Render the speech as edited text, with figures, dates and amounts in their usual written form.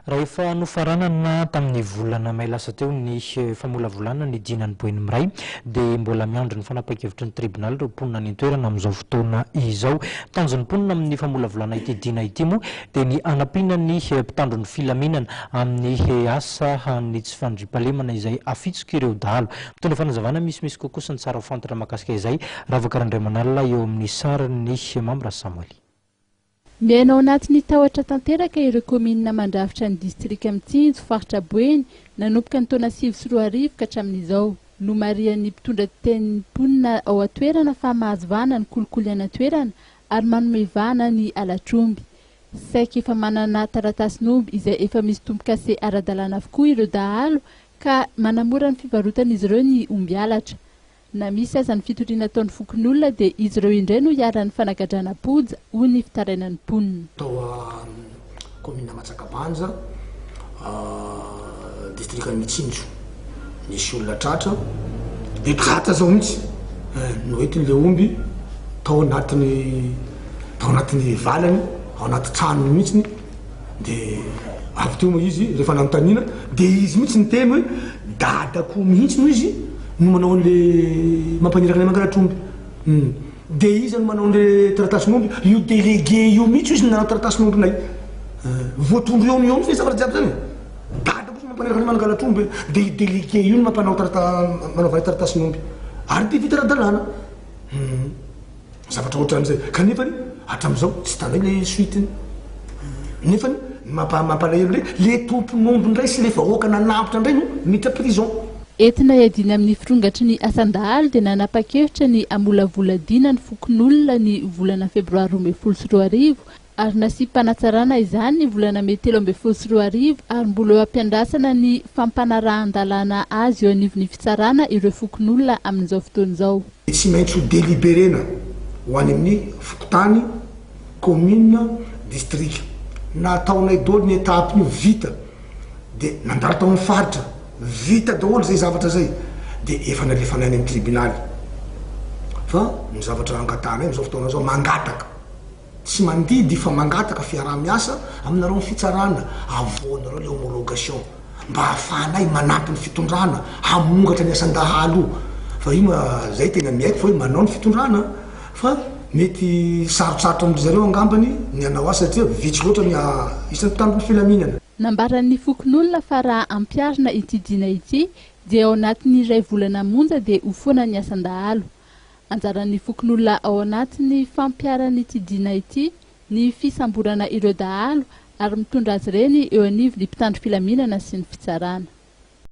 Raha efa nofaranana tamin'ny volana may lasa teo ny famolavolana ny dinan'i Boeny Miray dia mbola miandry ny fanapahan-kevitry ny tribonaly ireo mponina any an-toerana amin'izao fotoana izao. Tanjon'ny mponina amin'ny famolavolana ity dina ity moa dia ny hanampiana ny mpitandro ny filaminana amin'ny asa ny tsy fandriampahalemana izay afitsok'ireo dahalo. Mitondra fanazavana misimisy kokoa sy ny tsara ho fantatra mahakasika izay Ravaka Randriamanalina eo amin'ny sarin'i Mamy Rasamoely. Miaina ao anatin'ny tahotra tanteraka ireo kaominina mandrafitra ny distrika Mitsinjo, faritra Boeny, nanomboka ny taona 2009 ka hatramin'izao. Nomarihan'ny mpitondra tenin'ny mponina ao an-toerana fa mahazo vahana ny kolikoly any an-toerana ary manome vahana ny halatr'omby. Saika efa manana taratasin'omby izay efa misy tombo-kase ara-dalàna avokoa ireo dahalo ka manamora ny fivarotan'izy ireo ny omby halatra. Na misy aza ny fitoriana ataon'ny fokonolona dia izy ireo indray no iharan'ny fanagadrana am-ponja, hoy ny fitarainan'ny mponina. Tao kaominina Matsakabanja, distrikan'i Mitsinjo, nisy olona tratra, dia tratra zao mihitsy, noentiny le omby tao anatin'ny tao anatin'ny valany, ao anaty tranony mihitsiny. Dia avy teo moa izy rehefa nanontaniana dia izy mihitsy niteny hoe dadako mihitsy moa izy no manao an'le mampaniraka anay mangalatra omby. Hum. Dia iza no manao an'le taratasin'omby? Io délégué io mihitsy izy no nanao taratasin'ombinay. Voatondro eo no eo mihitsy le zavatra jiaby zany e. Dadako izy mampaniraka anay mangalatra omby dia io délégué io no mampanao tarata manaovanay taratasin'omby. Ary dia vita ara-dalàna. Hum. Zavatra ohatran'izay. Kanefany hatramin'izao tsy hitanay le suite-ny. Nefany ny mampa mampalahelo indray le tompon'omby indray sy le vahoaka nanambotra indray no miditra prison. Entina hiadiana amin'ny firongatry ny asan-dahalo dia nanapa-kevitra ny hamolavola dina ny fokonolona ny volana febroary 2012 ary nasiam-panatsarana izany ny volana mey 2013 ary mbola eo am-piandrasana ny fampanarahan-dalàna azy eo anivon'ny fitsarana ireo fokonolona amin'izao fotoana izao. Tsy maintsy ho deliberena ho any amin'ny fokontany, commune, district. Nataonay daholo ny étape io, vita. Dia nandalo tao amin'ny faritra, vita daholo izay zavatra izay. Dia efa nalefanay any amin'ny tribunaly. Fa ny zavatra angatahanay amin'izao fotoana izao, mangataka. Tsy mandidy fa mangataka fiaraha-miasa aminareo ny fitsarana, avoahanareo le homologation mba ahafahanay manampy ny fitondrana hamongatra ny asan-dahalo io fa io ma zay tena miaiky fa hoe manao ny fitondrana fa mety sarotsarotra amin-dry zareo angambany ny hanao azy satria vitsy loatra ny isan'ny mpitandro ny filaminana. Nambaran'ny fokonolona fa raha ampiharina ity dina ity dia ao anatin'ny iray volana monja dia ho foana ny asan-dahalo. Anjaran'ny fokonolona ao anatin'ny fampiharan'ity dina ity ny fisamborana ireo dahalo ary mitondra azy ireny eo anivon'ny mpitandro filaminana sy ny fitsarana.